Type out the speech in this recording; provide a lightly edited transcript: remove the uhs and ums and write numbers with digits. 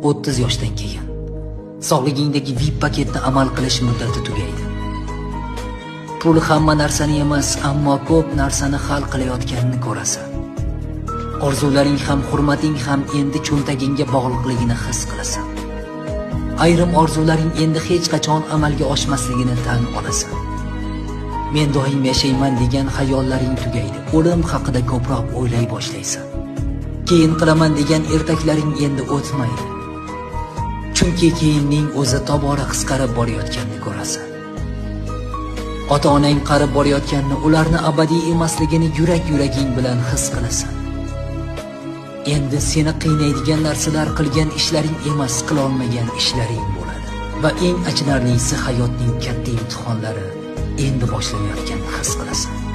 30 yoshdan keyin sog'ligingdagi VIP paketni amal qilish muddati tugaydi. Pul hamma narsani emas, ammo ko'p narsani hal qilayotganini ko'rasan. Orzularing ham, hurmating ham endi cho'ntagingga bog'liqligini his qilasan. Ayrim orzularing endi hech qachon amalga oshmasligini tan olasan. Men doim yashayman degan xayollaring tugaydi. O'lim haqida ko'proq o'ylay boshlaysan. Keyin qilaman degan ertaklaring endi o'tmaydi. Chunki keyinning o'zi tobora qisqarib borayotganini ko'rasan. Ota-onang qarib borayotganini, ularni abadiy emasligini yurak-yuraging bilan his qilasan. Endi seni qiynaydigan narsalar qilgan ishlaring emas, qilolmagan ishlaring bo'ladi. Va eng achinarlisi, hayotning katta imtihonlari endi boshlanayotganini his qilasan.